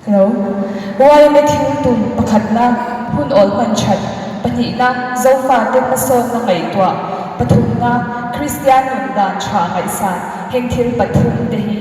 Hello. Yma thil tum pakhatna, hun awl hman that, pahnihna, Zofate hmasawnna ngaihtuah, pathumna, Kristian nun dan tha ngaihsan, heng thil pathum te hi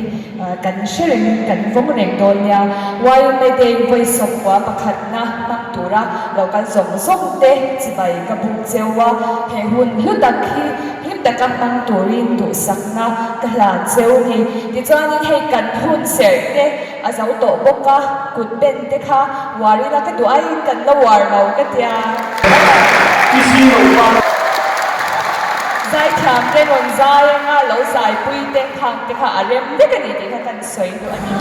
kan hre rengin kan vawng reng dawn nia. Yma Day vawi sawmkua pakhatna hmang tura lo kal zawng zawng te chibai ka buk cheu a, he hun hlu tak hi hlim taka hmang turin duhsakna ka hlan cheu ni. Tichuanin hei kan hun serh te A zo tawh bawk a, kut ben te kha uar ila ka duh aiin kan la uar lo ka tia. Zaithiam te rawn zai anga lo zaipui te khang te kha a rem vek a ni tih kha kan sawi duh a ni.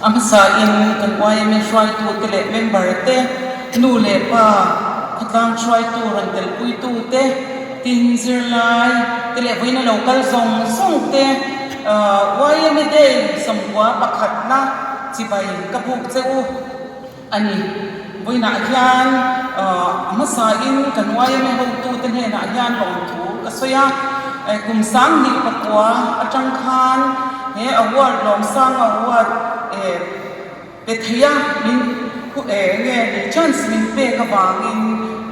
A hmasain kan yma hruaitute leh member te, nu leh pa, khawtlang hruaitu rawn telpuitute, tin zirlai te leh vawiina lo kal zawng zawng te. Yma Day 91 na chibai ka buk che u a ni. Vawiinah hian a hmasain kan yma hotute hnenah hian lawmthu ka sawi a, kum 2009 atang khan he award Lawmsanga Award pe thei a, min nge ni chance min pek avangin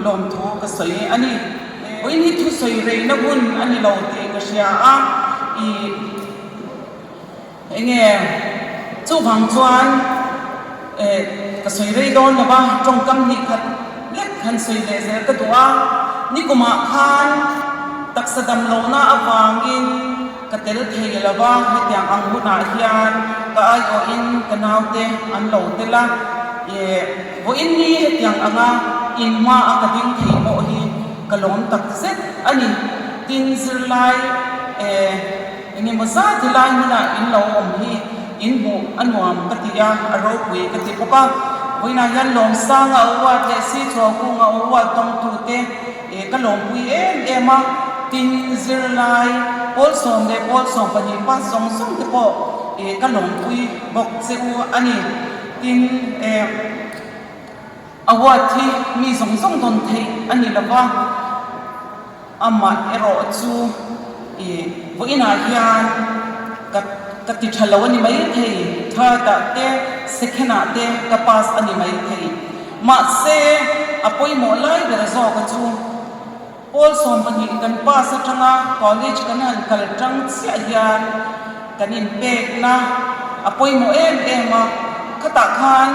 lawmthu ka sawi a ni. Vawiin hi thusawi reina hun a ni lo tih ka hria a, ih. Enge chuvang chuan ka sawi rei dawn lo va, tawngkam hnih khat lek han sawi leh zel ka duh a, nikumah khan taksa dam lohna avangin ka tel thei lo va, hetiang ang hunah hian ka aiawhin ka naute an lo tel a, vawiin ni hetiang anga inhma a ka ding thei pawh hi ka lawm tak zet a ni. Tin, zirlai. Eng emaw zat helai hmuna in lo awm hi in hmuh a nuam ka ti a, a ropui ka ti bawk a. Vawiinah hian Lawmsanga award leh Sichhuahkunga award dawngtute ka lawmpui em em a, tin zirlai pawl sawm leh pawl 12 pass zawng zawng te pawh ka lawmpui bawk che u a ni. Tin award hi mi zawng zawng dawn theih a ni lo va. Amah erawh chu i vawiinah hian ka ka ti tha lo a ni maithei, third ah te second ah te ka pass a ni maithei. Mahse a pawimawh lai ber zawka chu pawl 12 kan pass atanga college kan han kal tang chiah hian kan inpekna a pawimawh em em a, khatah khan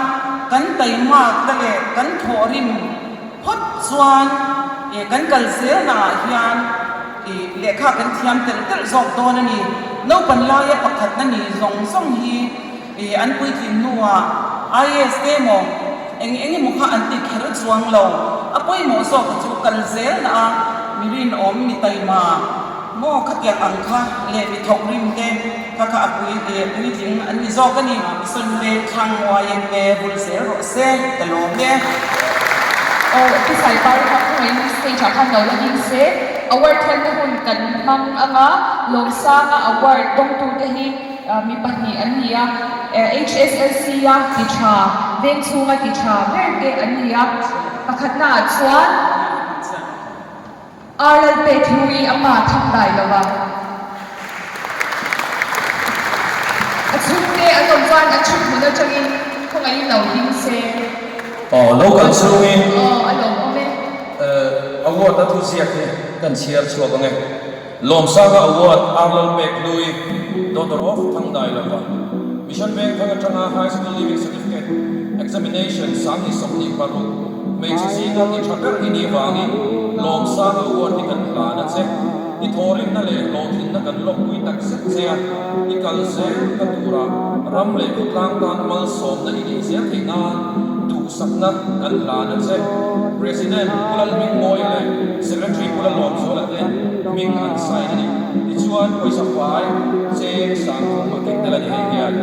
kan taimakna leh kan thawhrim Phawt chuan kan kal zelnaah hian lehkha kan thiam telh telh zawk dawn a ni. Naupan laia pakhatna ni zawng zawng hi an puitlin hnuah IAS te emaw eng eng emaw kha an ti kher chuang lo. A pawimawh zawk chu kal zelnaah mi rinawm, mi taima maw khatiang ang kha leh mi thawk rim te kha kha a pui puitling an ni zawk a ni. Mission Veng thlang YMA bul zel rawh se ka lawm e. Aw Pu Saipar kha khawngaihin stage ah khan lo la ding se. Award thlengna hun kan hmang anga Lawmsanga award dawngtute hi mi pahnih an ni a, HSLC a ti tha, veng chhunga ti tha ber te an ni a, pakhatna ah chuan Ar lal pek hlui a pa thang dai lo va. A chhungte an awm chuan an chhut hmun atangin khawngaihin lo ding se. Aw, lo kal chungin. Aw, a lawmawm e. Award a thu ziak hi kan chhiar chhuak ang e. Lawmsanga Award Ar Lal Pek Hlui, Daughter of Thangdailova, Mission Vengthang atanga High School Leaving Certificate Examination 2026 hmeichhe zinga ti tha ber i nih vangin Lawmsanga Award hi kan hlan a che. I thawhrimna leh hlawhtlinna kan lawkpui tak zet che a, i kal zel ka tura ram leh khawtlang tan malsawmna i nih zel theih nan duhsakna kan hlan a che. President Pu Lalhmingmawia leh Secretary Pu Lalawmzuala ten hming an sign a ni. Tichuan pawisa fai cheng 3000 a keng tel a ni hei hian.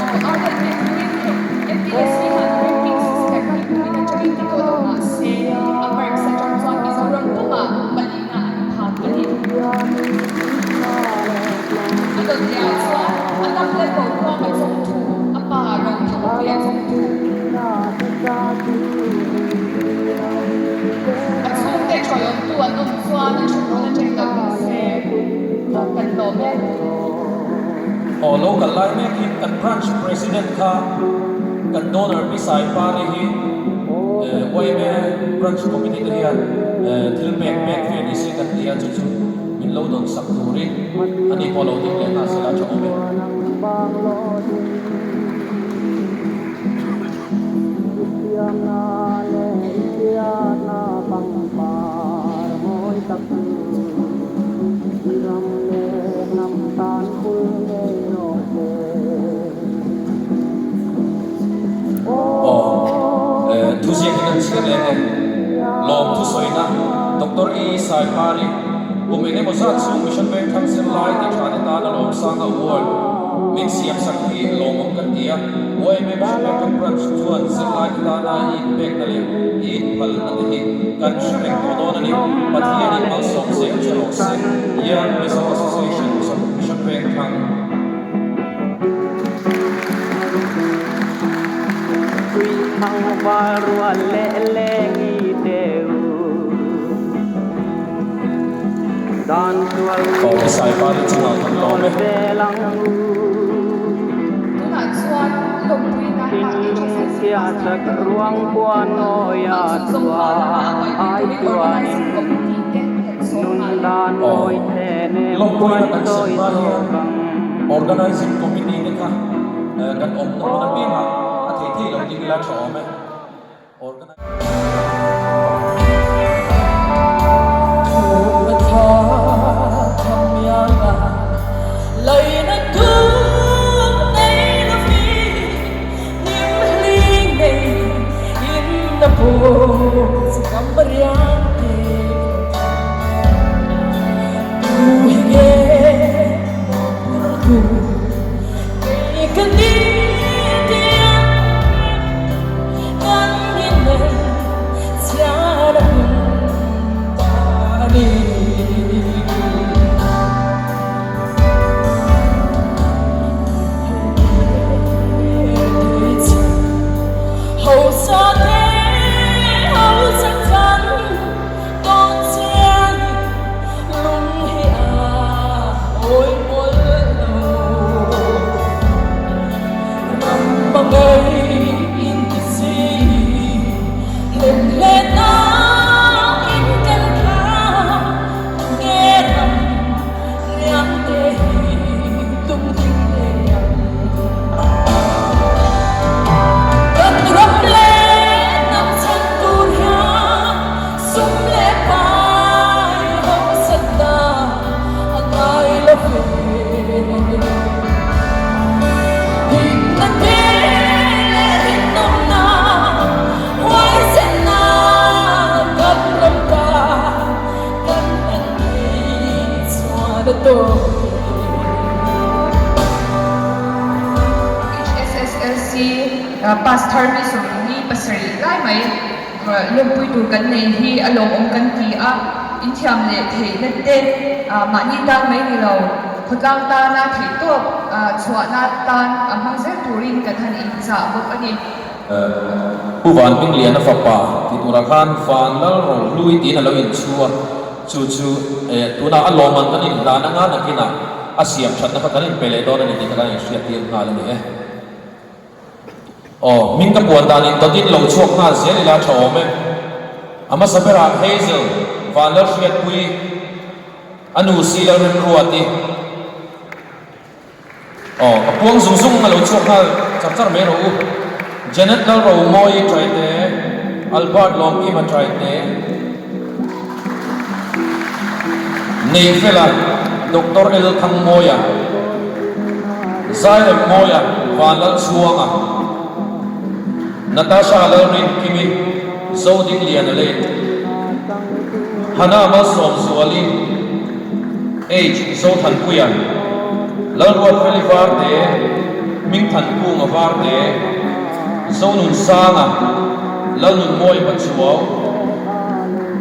Aw, Arnold Beng Ring hi MPSC khan ranking system hi kumin atangin ti tawh lo mah se, a marks atang chuan Mizoram pumah Malina an phak a ni. A dawt leh ah chuan a dam leh ko kuang a chawng thu, a pa ro thangpui a chawng thu. A chhungte tawiawmtu an awm chuan a thuhmun atangin lo ding se, kan lawm e. Aw lo kal lai mek hi kan branch president kha kan donor Pi Saipari hi yma branch committee te hian thil pek pek ve ni se kan ti a chu chu min lo dawn sak turin ani pawh lo ding leh nghal sela tha awm e. Aw, thuziak hi kan chhiar leh nge? Lawm thusawina Doctor E. Saipari, kum eng emaw zat chhung Mission Veng Thangsen lai ti tha te tan a lawmsanga award min siam sak hi lawmawm kan ti a. YMA Mission Veng Thang Branch chuan zirlai te tana i inpekna leh i inphalna te hi kan hre reng tawh dawn a ni. Pathianin malsawm zel che rawh se. Young Mizo Association. Aw Saipari chungah kan lawm e. Aw lawmpuina kan sem hma hian Organizing Committee te kha kan awmna hmun apiangah a thei thei lo ding ila tha awm e. HSSLC pass thar mi 47 lai mai lawmpui tur kan nei hi a lawmawm kan ti a, inthiam leh theihna te mahni tan mai ni lo, khawtlang tana theihtawp chhuahna tan a hmang zel turin kan han inchah bawk a ni. Pu Vanpingliana fapa ti turah khan Van Lal Rohlui tiin a lo inchhu a, chu chu tunah a lawmman kan inhlan anga nakinah a siam thatna kha kan inpe leh dawn a ni tih kha kan inhriattir nghal a ni e. Aw, hming ka puan dan in dawt in lo chhuak nghal zel ila tha awm e. A hmasa berah Hazel, Van Lalhriatpui, a nu si Lalremruati. Aw, ka puang zung zung a lo chhuak nghal char char mai rawh u. Janet Lalromawi Traite, Albert Lawmkima Traite, Neifela, Doctor L Thangmawia, Zairemmawia, Vanlalchhuanga, Natasha Lalrinkimi, Zodingliana leh Hannah Malsawmzuali, H Zothanpuia, Lalruatfeli Varte, Hmingthankunga Varte, Zonunsanga, Lalnunmawia Pachuau,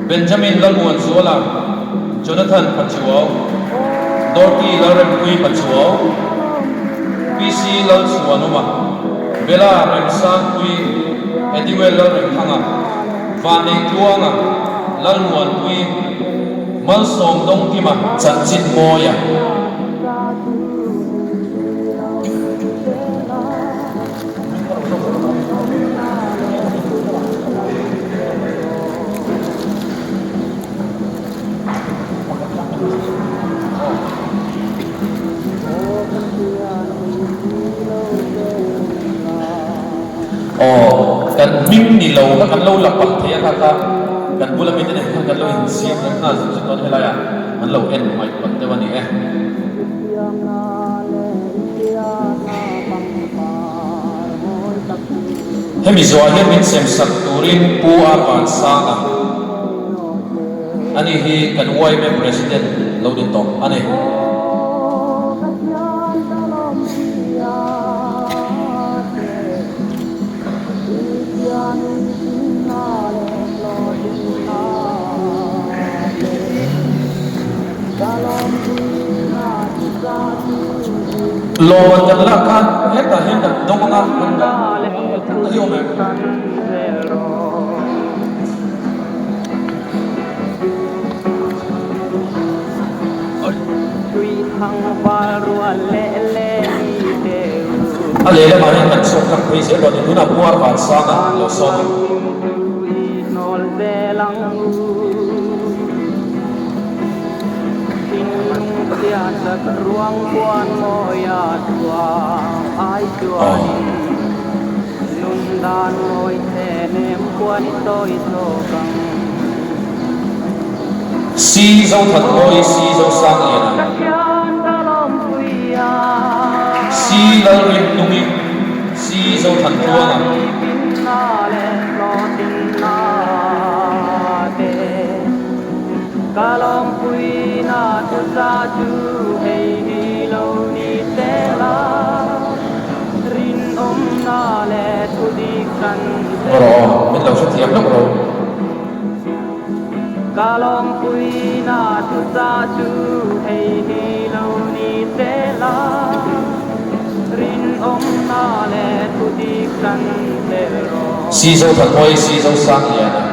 Benjamin Lalmuanzuala, Jonathan Pachuau, Dorothy Lalrempuii Pachuau, PC Lalchhuanuma, Bella Remsangpuii, Ediwell Lalremthanga, Vanneitluanga, Lalmuanpuii, Malsawm Dawngkima, Chanchin Mawia. Aw, kan hming ni lo kha kan lo la palh thei a kha kha kan bula mite nen khan kan lo insiam reng nghal zuk zuk dawn helaiah an lo en hmaih palh deuh a ni e. Hemi zawhah hian min sem sak turin Pu A Vansanga ani hi kan yma President lo ni tawh a ni. Lawm an kan lak khan hetah hian kan dawng anga kan kan ta hi awm em? A lehlamah hian kan chhuak tlang phei zel dawn a ni. Tunah Puar Vansanga lo sawm ang. Si Zothanmawii Si Zosangliana Si Lalrinhlungi Si Zothantluanga. Rawh aw, min lo hrethiam lawk ro. Si Zothanmawii Si Zosangliana.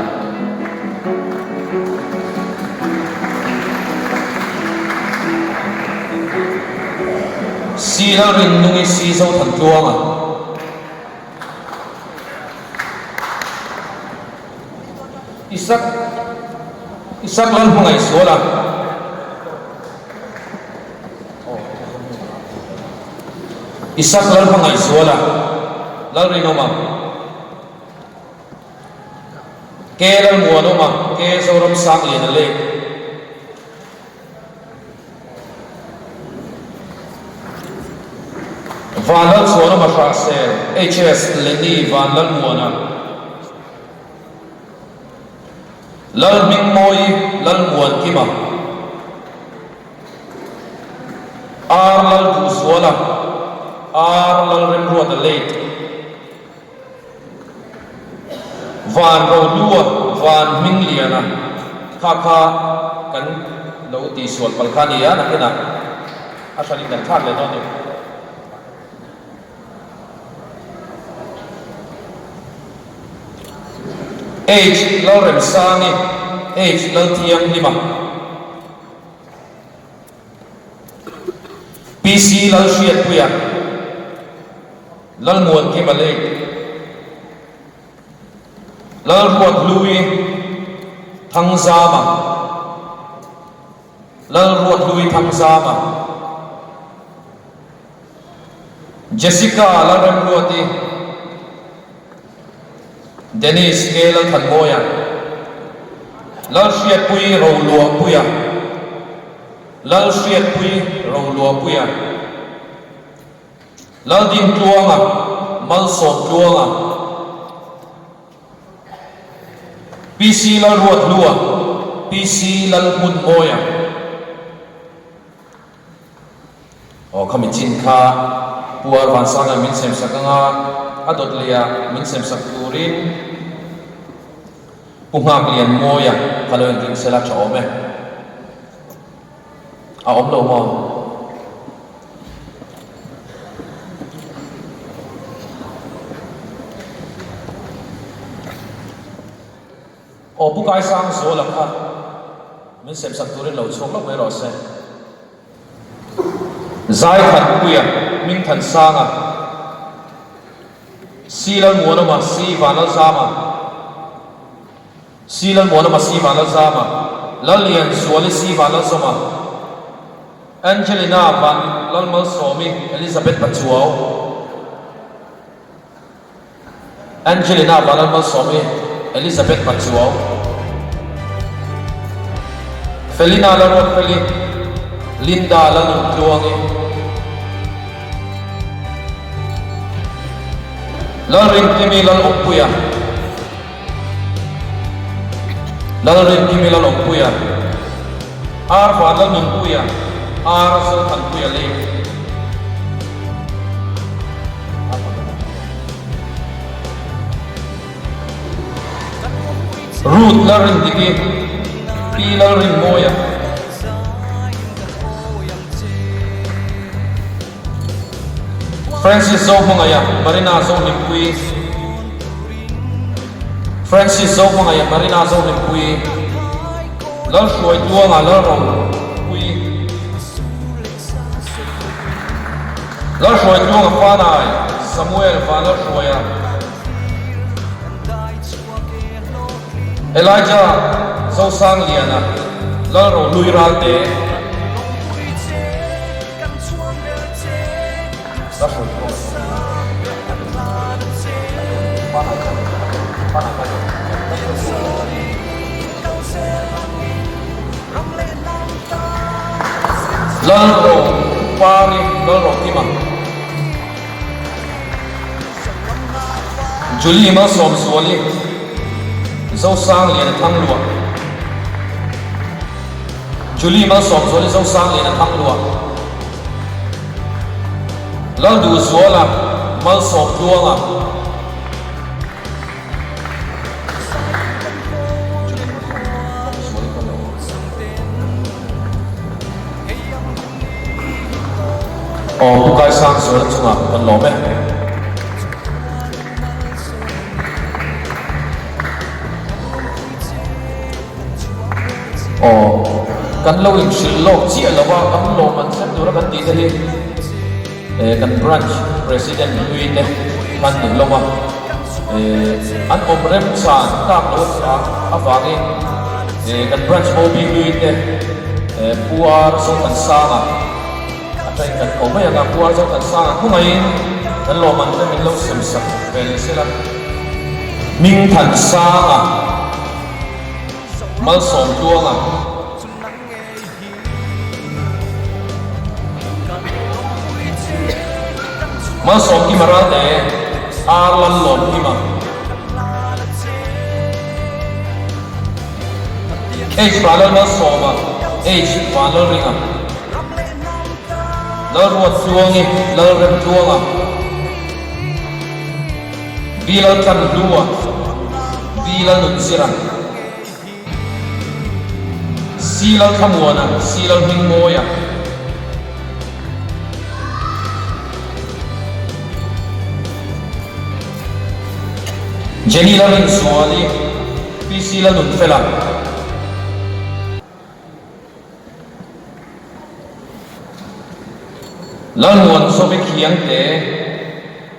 Si Lalrinnungi Si Zothantluanga. Isak Isak Lalhmangaihsuala. Isak Lalhmangaihsuala Lalrinawma. K Lalmuanawma K Zoramsangliana Lake. Vanlalchhuanawma Hrahsel, HS Lenny Vanlalmuana, Lalhmingmawii Lalmuankima, R Lalduhzuala, R Lalremruata Late. Van Rohlua, Van Hmingliana kha kha kan lo tihsual palh kha a ni a, nakinah a hranin kan thlak leh dawn a ni. H Lalremsangi, H Lalthianghlima. PC Lalhriatpuia, Lalmuankima Lake, Lalruathlui Thangzama, Lalruathlui Thangzama, Jessica Lalremruati, Dennis K Lalthanmawia, Lalhriatpui Roluahpuia, Lalhriatpui Roluahpuia, Laldintluanga, Malsawmtluanga, PC Lalruathlua, PC Lalhmunmawia. Aw khami chin kha Pu Ar Vansanga min semsak anga a dawt leh ah min semsak turin Pu Nghaklianmawia kha lo inring sela tha awm e. A awm lo maw? Aw Pu Kaisangzuala kha min semsak turin lo chhuak lawk mai rawh se. Zaithanpuia, Hmingthansanga, Si Lalmuanawma, Si Vanlalzama, Si Lalmuanawma, Si Vanlalzama, Lallianzuali, Si Vanlalzawma, Angelina Van Lalmalsawmi, Elizabeth Pachuau, Angelina Vanlalmalsawmi, Elizabeth Pachuau, Felina Lalruatfeli, Linda Lalnuntluangi, Lalrinkimi Lalawmpuia, Lalrinkimi Lalawmpuia, R Vanlalnunpuia, R Zothanpuia Lake. Ruth Lalrindiki, Pi Lalrinmawia. Francis Zohmangaia, Marina Zohlimpuii. Francis Zohmangaia, Marina Zohlimpuii. Lalhruaitluanga, Lalropuii. Lalhruaitluanga Fanai, Samuel Vanlalhruaia, Elijah Zosangliana, Lalrohlui Ralte. Lalro Pari Lalrokima Julie Malsawmzuali Zosangliana Thangluah Julie Malsawmzuali Zosangliana Thangluah Lalduhzuala Malsawmtluanga. Aw Pu Kaisangzuala chungah kan lawm e. Aw, kan lo inhrilh lawk chiah lo a, kan lawm an thlen tura kan tih te hi eh kan branch president hlui te khan ni hlawm a, eh an awm remchan tak lo avangin eh kan branch OB hlui te eh Pu Ar Zothansanga a tain kan ko mai ang a, Pu Ar Zothansanga khawngaihin kan lawm an te min lo sem sak ve leh sela. Hmingthansanga. Malsawmtluanga. Malsawmkima Ralte, Ar Lallawmkima. H Vanlalmalsawma, H Vanlalringa. Lalruattluangi, Lalremtluanga. V Laltlanhlua, V Lalnunzira, C Lalthlamuana, C Lalhmingmawia. Jenny Lalrinzuali, PC Lalnunfela. Lalmuan Zawmi Khiangte,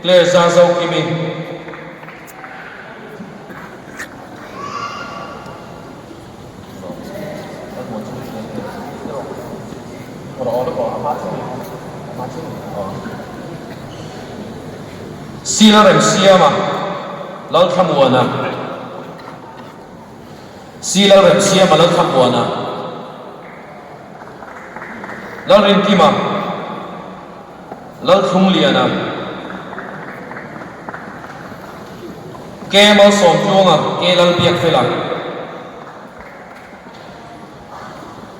Claire Zazokimi. Sila Remsiama, Lalthlamuana. Si Lalremsiama Lalthlamuana, Lalrinkima, Lalthlungliana, K Malsawmtluanga, K Lalbiakfela,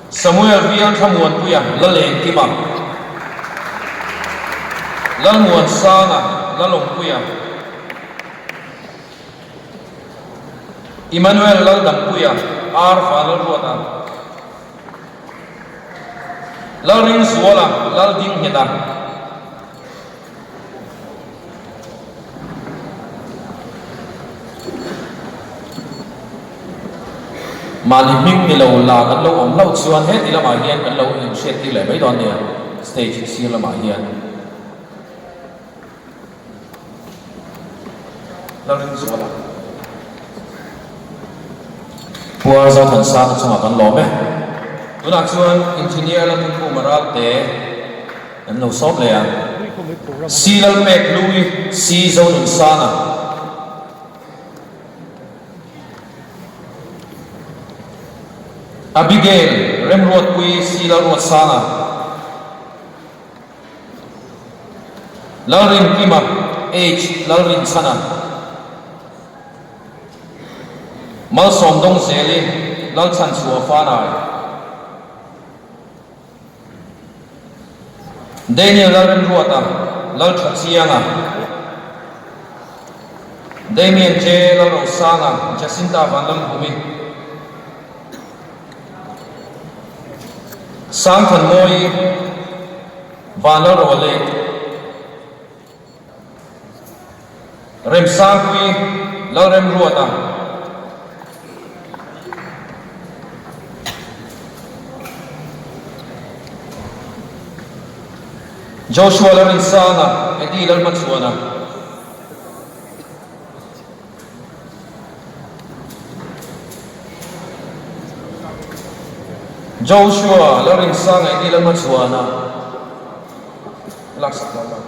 Samuel Vial Thlamuanpuia, Lalengkima, Lalmuansanga, Lalawmpuia. Emmanuel Laldampuia, Ar Vanlalruata, Lalringzuala, Laldingngheta. Mahni hming ni lo la kan lo awm hlauh chuan heti lamah hian kan lo inhriattir leh mai dawn nia, stage sir lamah hian. Lalrinzuala Puar Zothansanga chungah kan lawm e. Tunah chuan Engineer Lalthangkhuma Ralte an lo sawm leh a. C Lalpek Lui, C Zonunsanga. Abigail Remruatpui, C Lalruatsanga. Lalrinkima, H. Lalrinchhana, Malsawm Dawngzeli, Lalchhanchhuah Fanai, Daniel Lalrinruata, Lalthachianga, Damian J. Lalrosanga, Jacinta Vanlalhumi, Sangthanmawii, Vanlalrawlei, Remsangpuii, Lalremruata, Joshua Lalrinsanga, Eddie Lalhmachhuana. Joshua Lalrinsanga, Eddie Lalhmachhuana. Laksak lo ang.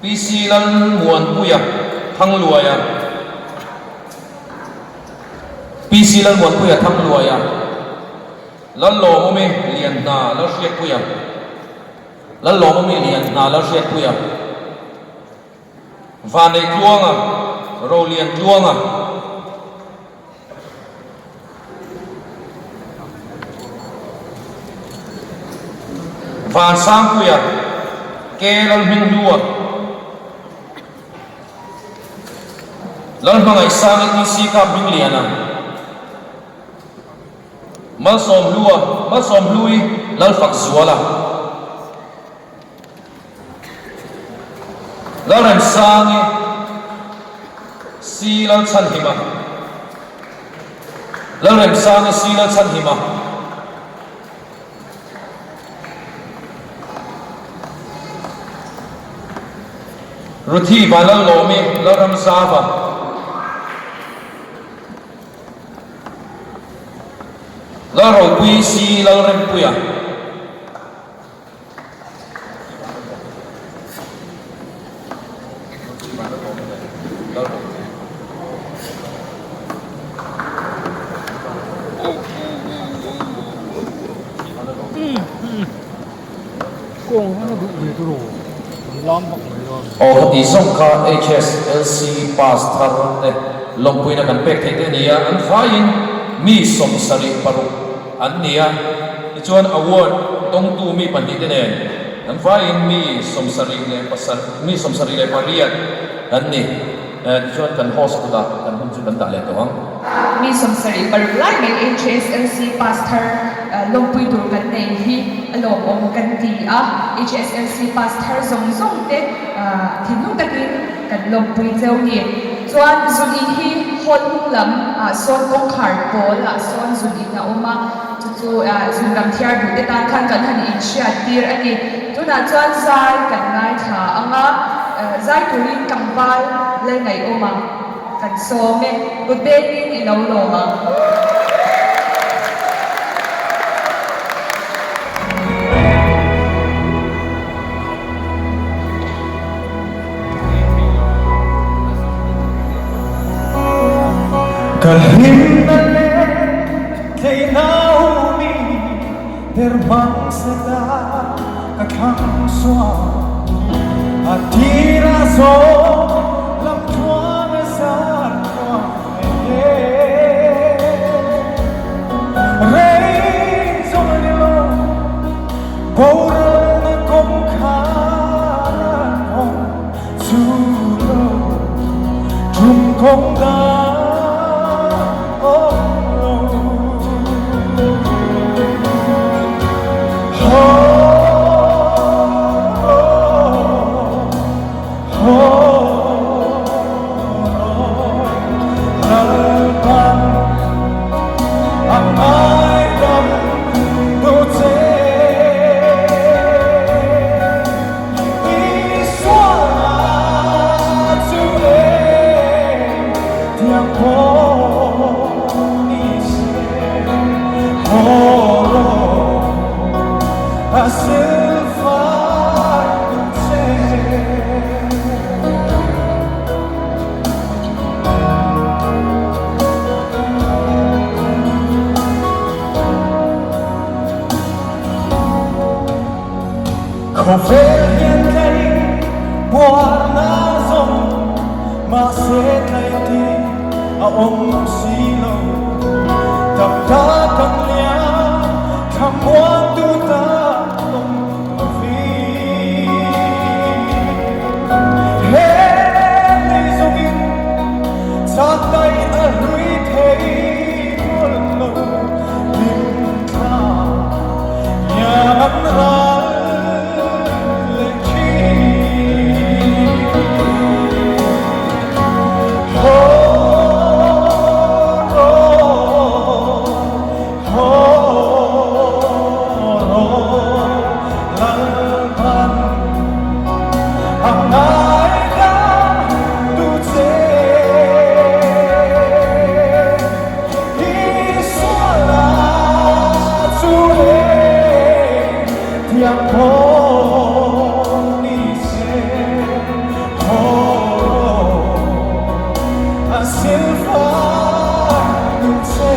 PC Lalmuanpuia, Thangluaia. PC Lalmuanpuia, Thangluaia. Lallawmawmi Lianhna Lalhriatpuia Lallawmawmi Lianhna Lalhriatpuia Vaneitluanga Roliantluanga Vansangpuia K Lalhminghlua Lalhmangaihsangi EC Kaphmingliana Malsawmhlua, Malsawmhlui Lalfakzuala, Lalremsangi, C Lalchhanhima, Lalremsangi C Lalchhanhima. Ruthi Vanlalawmi, Lalramzava. Lalropui C Lalrempuia. Aw heti zawng kha HSLC pass thar te lawmpuina kan pek theih te a ni a, an vaiin mi 76 an ni a, tichuan award dawngtu mi pahnih te nen an vaiin mi 77 mi 78 an ni. Tichuan kan host kutah kan hun chu kan dah leh tawh ang. Mi 76 lai mai HSLC pass thar lawmpui tur kan nei hi a lawmawm kan ti a, HSLC pass thar zawng zawng te thinlung takin kan lawmpui cheu ni. Chuan zun in hi hall hnung lam ah sawn kawngkhar pawl ah sawn zun in a awm a, chu chu zun lam thiar duh te tan khan kan han inhriat tir a ni. Tunah chuan zai kan ngaithla ang a, zai turin tlangval Lalngaihawm a kan sawm e, kut bengin i lo lawm ang. Ka hlimna leh theihna umi ber hmang seta ka thlang sual a tir a zawng lam tluang a zar tluang e rei zawng a ni lo boralna kawngkhar an hawng chu lo tum kawng dang awm lo. Khawvel hian tlei buarna zawng mahse tlei tih a awm si lo. Tam ta kan lian thlamuan tu ta awm lovi. He lei zawngin chaktai a hlui thei mawlh lo. Hlimthla hian an ral leh thin. Engang pawh ni se haw rawh a silfai duh che.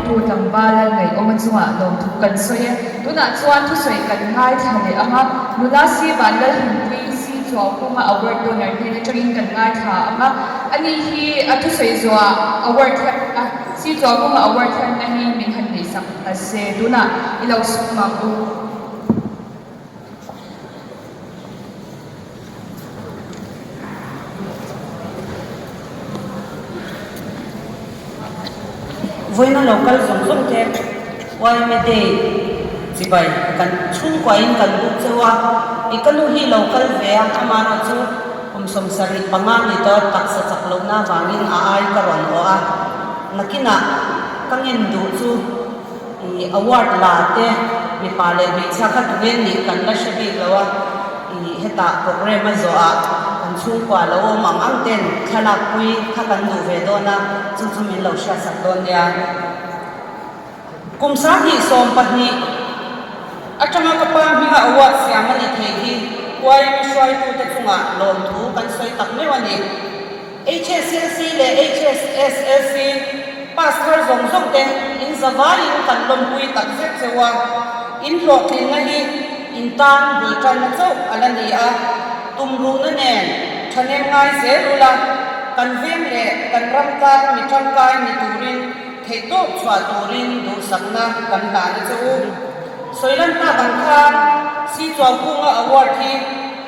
Tu tlangval a ngaihawm a chungah lawmthu kan sawi e. Tunah chuan thusawi kan ngaithla leh ang a, nula si Vanlalhimpuii si Chuaukunga award donor hnen atangin kan ngaithla ang a, ani hi a thusawi zuah award hian a si Chuaukunga award hian a hi min han neihsak ta se tunah i lo sum ang u. Vawiina lo kal zawng zawng te yma Day chibai kan chhungkuain kan buk cheu a, i ka nu hi lo kal ve a, amaherawh chu kum 75 ni tawh taksa chak lohna avangin a ai ka rawn awh a, nakinah ka ngen duh chu i award la te mipa leh hmeichhia kha tunge nih kan la hre bik lo a, i hetah programme a zawh ah kan chhungkua lo awm ang ang ten thlalak pui kha kan duh ve dawn a, chu chu min lo hriatsak dawn nia. Kum 2012 atanga ka pa hminga award siam a ni thei hi YMA hruaitute chungah lawmthu kan sawi tak meuh a ni. HSLC leh HSSLC pass thar zawng zawng te in zavaiin kan lawmpui tak zet cheu a, in hlawhtlinna hi in tan bul tanna chauh a la ni a, tumruhna nen thahnem ngai zel ula, kan veng leh kan ram tan mi tangkai ni turin theihtawp chhuah turin duhsakna kan hlan a che u. Sawilan tak ang khan Sichuangkunga Award hi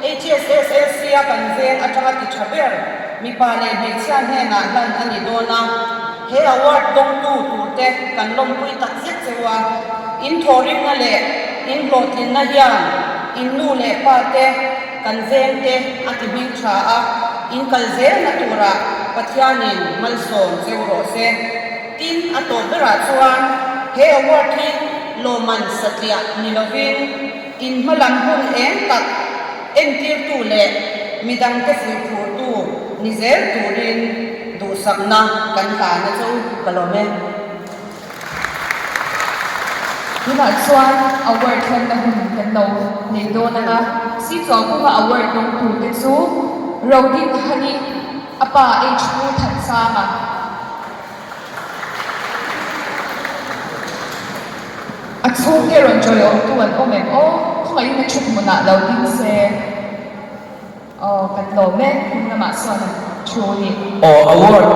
HSSLC-a kan veng atanga ti tha ber mipa leh hmeichhia hnenah hlan a ni dawn a, he award dawngtu turte kan lawmpui tak zet cheu a, in thawhrimna leh in hlawhtlinna hian in nu leh pa te kan vengte a ti hming tha a, in kal zelna turah Pathianin malsawm cheu rawh se. Tin, a tawp berah chuan he award hi lawmman satliah ni lovin, In hmalam hun eng tak entirtu leh midangte fuihphurtu ni zel turin duhsakna kan hlan a che u, ka lawm e. Tunah chuan award hlanna hun kan lo nei dawn ang a, Sichuankunga award dawng turte chu Rodin Hani, a pa H Pu Thansanga, A chhungte rawn chawiawmtu an awm em aw? Khawngaihin a thut hmunah lo ding se. Aw, kan lawm e, hnung lamah sawn an thu ni. Aw, award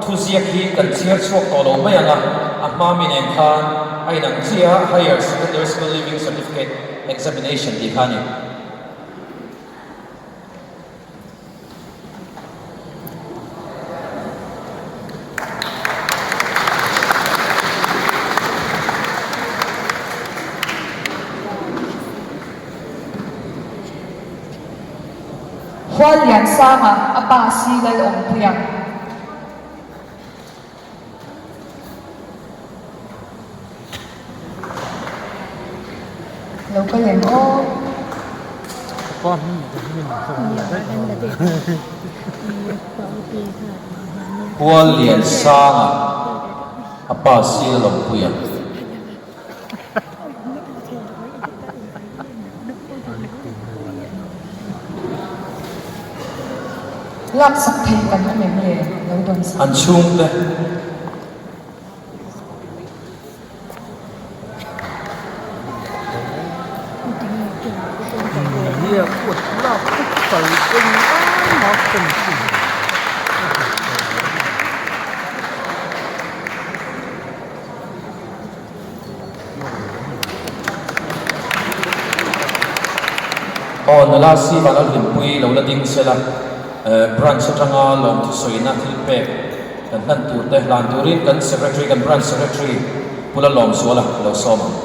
thuziak hi kan chhiar chhuak tawh lo mai ang a, a hma mi nen khan a inang chiah a, Higher Secondary School Leaving Certificate Examination tih kha a ni. Hualliansanga a pa si Lalawmpuia. Lo kal em aw. Hualliansanga a pa si Lalawmpuia. Laksak thei kan awm em le? Lo dawn sak. An chhungte. Aw nula si Vanlalhlimpui lo la ding sela, branch atanga lawmthu sawina thil pek kan hlan tur te hlan turin kan secretary kan branch secretary Pu Lalawmzuala lo sawm ang.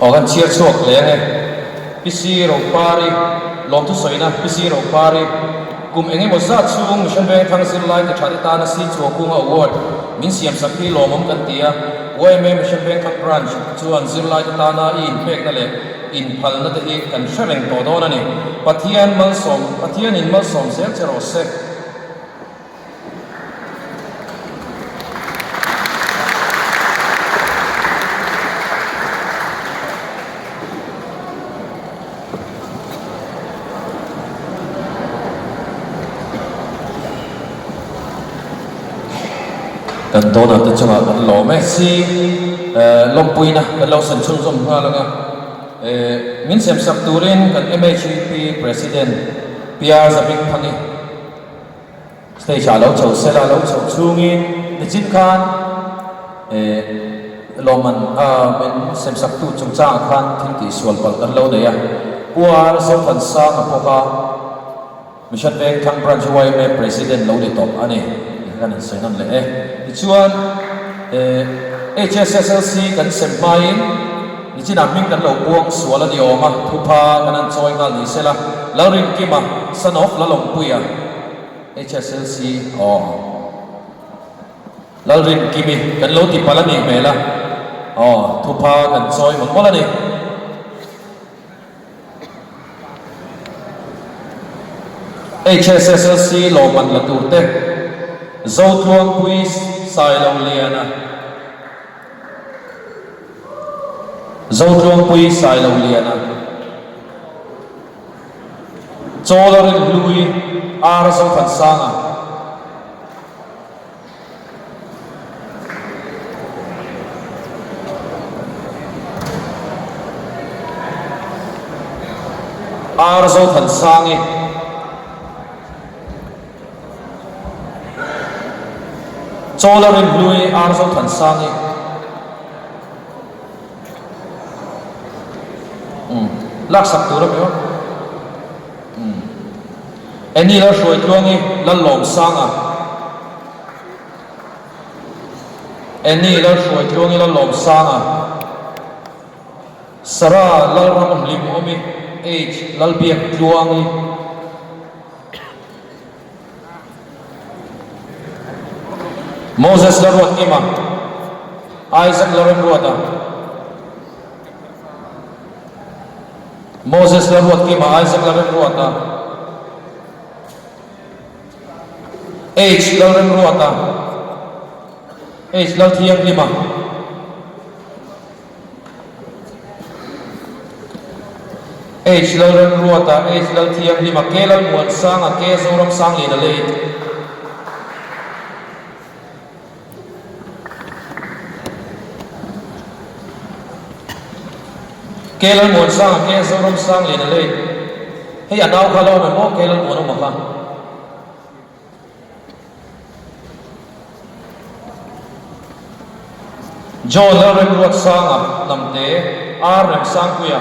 Aw kan chhiar chhuak hle ang e. Pi Si Ropari, lawmthu sawina Pi Si Ropari. Kum eng emaw zat chhung Mission Vengthang zirlai ti thate tana Si Chuakunga Award min siamsak hi lawmawm kan ti a. Yma Mission Vengthang Branch chuan zirlaite tana i inpekna leh inphalna te hi kan hre reng tawh dawn a ni. Pathian malsawm Pathianin malsawm zel che rawh se. Kan donor te chungah kan lawm e. Si lawmpuina kan lo sen chhunzawm nghal ang a. Min semsak turin kan MHEP President Pia Zabingthangi Stage ah lo chho sela lo chho chhungin nichin khan eh lawmman a min semsak tu chungchang ah khan thil tih sual palh kan lo nei a. Puar Zothansanga pawh kha Mission Vengthlang Branch yma President lo ni tawh a ni tih kha kan insawi nawn leh e. Tichuan eh HSSLC kan sem hmain nichinah hming kan lo puang sual a ni awm a, thupha kan han chawi nghal ni sela Lalrinkima, son of Lalawmpuia, HSLC aw. Lalrinkimi kan lo ti palh a nih hmel a, aw thupha kan chawi mawlh mawlh a ni. HSSLC lawmman la tur te Zotluangpui Sailoliana, Zotluangpui Sailoliana. Chawl a rin hlui ar Zothansanga. Ar Zothansangi. Chawl a rin hlui ar Zothansangi. Umm laksak tur a mi aw. Umm Annie Lalhruaitluangi Lallawmsanga Annie Lalhruaitluangi Lallawmsanga Sarah Lalramhlimawmi H Lalbiaktluangi. Moses la ruat Kima, Isaac la remruata. Moses la ruat Kima, Isaac la remruata. H Lalremruata, H Lalthianghlima. H Lalremruata, H Lalthianghlima, K Lalmuansanga, K Zoramsangliana Late. K Lalmuansanga, K Zoramsangliana Late. Hei a nau kha lo awm em aw K Lalmuanawma kha. John Lalremruatsanga Hnamte R Remsangpuia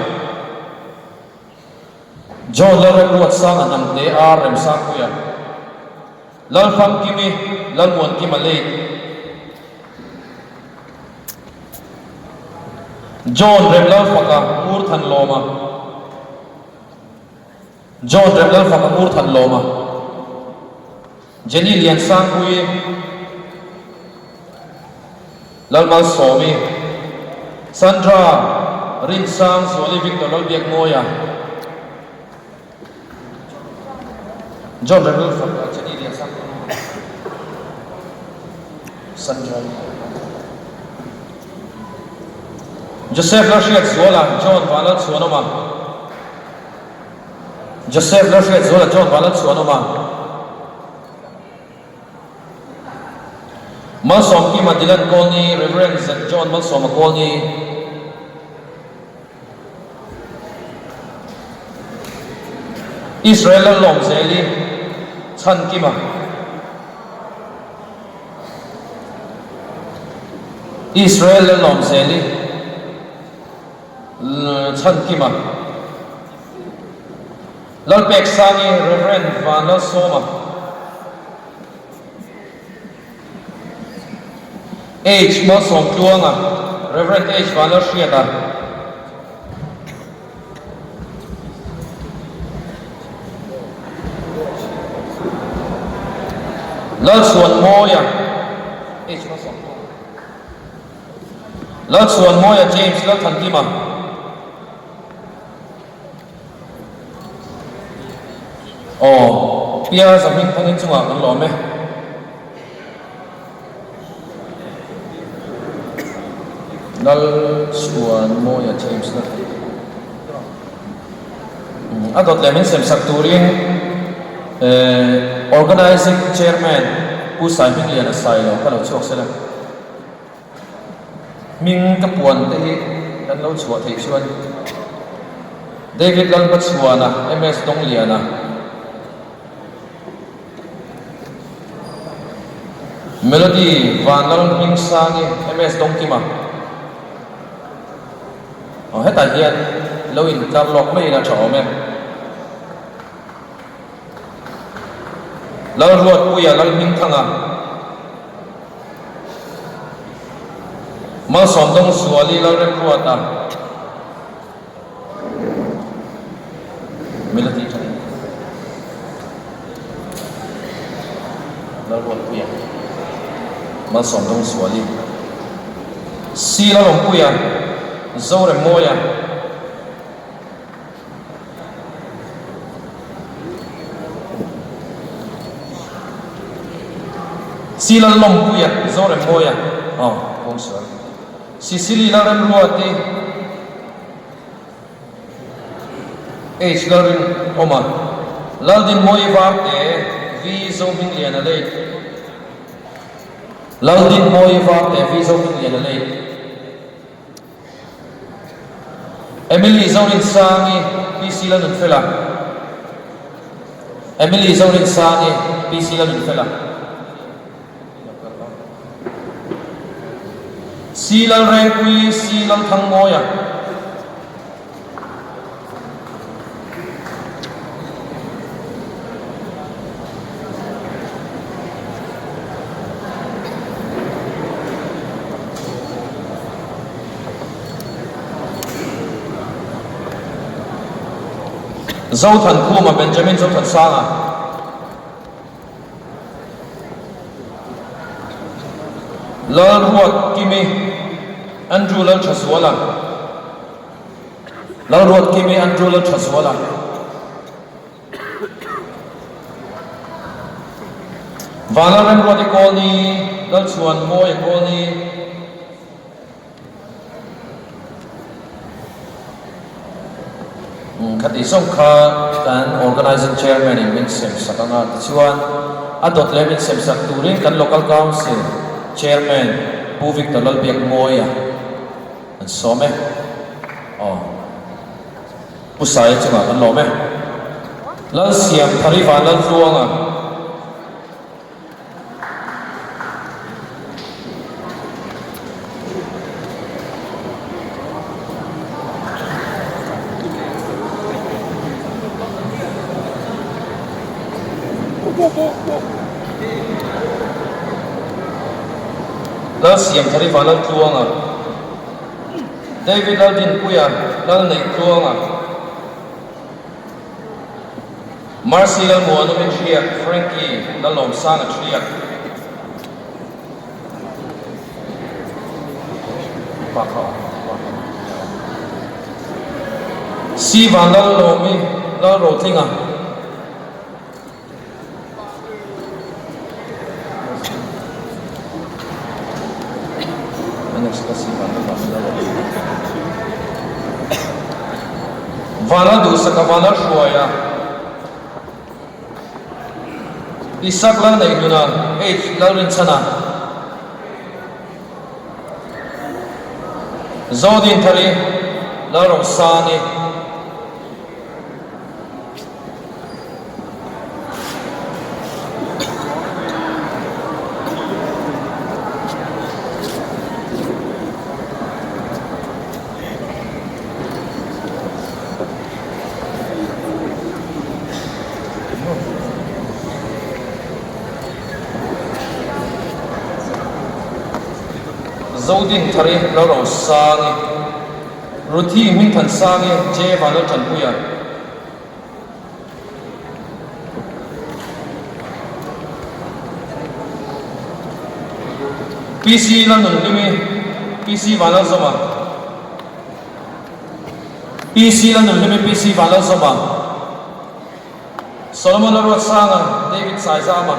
John Lalremruatsanga Hnamte R Remsangpuia Lalfamkimi Lalmuankima Late John Remlalfaka Ngurthanlawma. John Remlalfaka Ngurthanlawma, Jenny Liansangpuii, Lalmalsawmi, Sandra Rinsang Zuali Victor Lalbiakmawia, John Remlalfaka, Jenny Liansangpuii, Sandra Joseph Lalhriatzuala, John Vanlalchhuanawma. Joseph Lalhriatzuala John Vanlalchhuanawma, Malsawmkima Dylan Kawlni, Rev. Z John Malsawma Kawlni, Israel Lallawmzeli Chhankima, Israel Lallawmzeli. Chhankima, Lalpeksangi, Rev. Vanlalsawma, H. Malsawmtluanga, Rev. H. Vanlalhriata, Lalchhuanmawia H Malsawmtluanga Lalchhuanmawia James Lalthankima Aw Pia Zahmingthangi chungah kan lawm e. Lalchhuanmawia James na a dawt leh min sem sak turin Organising Chairman Pu Saihmingliana Sailo ka lo chhuak sela. Hming ka puan te hi kan lo chhuah theih chuan David Lalhmachhuana, MS Dongliana, Melody Vanlalhmingsangi, MS Dawngkima. Aw hetah hian lo intlar lawk mai ila tha awm e. Lalruatpuia Lalhmingthanga, Malsawmdawngzuali Lalremruata, Melody tha in Lalruatpuia Malsawmdawngzuali C Lalawmpuia Zoremmawia C Lalawmpuia Zoremmawia Aw kawngsual Sicily Lalremruati H Lalrinawma Laldinmawii Varte V Zohmingliana Late Laldinmawii Varte V Zohmingliana Late Emily Zorinsangi PC Lalnunfela Emily Zorinsangi PC Lalnunfela C Lalrengpuii C Lalthangmawia Zothankhuma Benjamin Zothansanga. Lalruatkimi Andrew Lalthazuala Lalruatkimi Andrew Lalthazuala Vanlalremruati Kawlni Lalchhuanmawia Kawlni Khati zawng kha kan Organising Chairman in min sem sak anga tichuan a dawt leh min sem sak turin kan Local Council Chairman Pu Victor Lalbiakmawia an sawm e. Aw Pu Saia chungah kan lawm e. Lalsiam Thari Vanlaltluanga. Lalsiamthari Vanlaltluanga, David Laldinpuia, Lalneihtluanga. Mercy Lalmuanawmi Thliak, Frankie Lalawmsanga Thliak. C Vanlallawmi Lalrotlinga. Vana duhsaka vana hruaia Isak Lalneihnuna H Lalrinchhana Zodinthari Lalrosani. Zodinthari Lalrosangi, Ruthi Hmingthansangi, J Vanlaltanpuia. PC Lalnunhlimi, PC Vanlalzawma, PC Lalnunhlimi, PC Vanlalzawma, Solomon Lalruatsanga, David Saizama.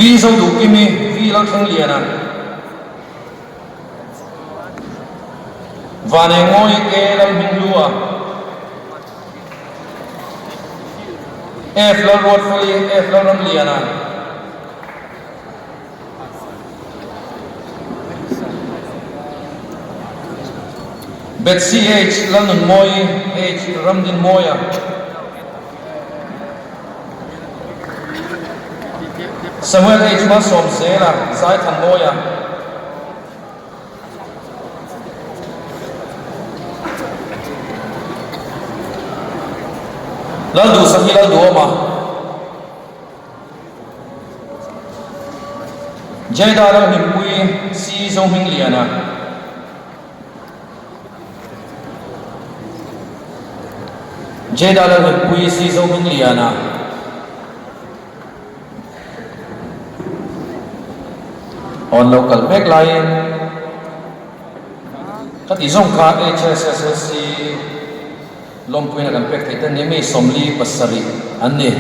V Zoduhkimi, V Lalthlengliana. Vanengmawi K Lalhminghlua, F Lalruatfeli, F Lalramliana. Betsy H Lalnunmawi, H Ramdinmawia. Samuel H Malsawmzela, Zaithanmawia. Lalduhsaki Lalduhawma. Jeda Lalhlimpui C Zohmingliana. Jeda Lalhlimpui C Zohmingliana. Awn lo kal mek laiin ka tih zawng kha HSSLC lawmpuina kan pek theih te ni mi 47 an ni.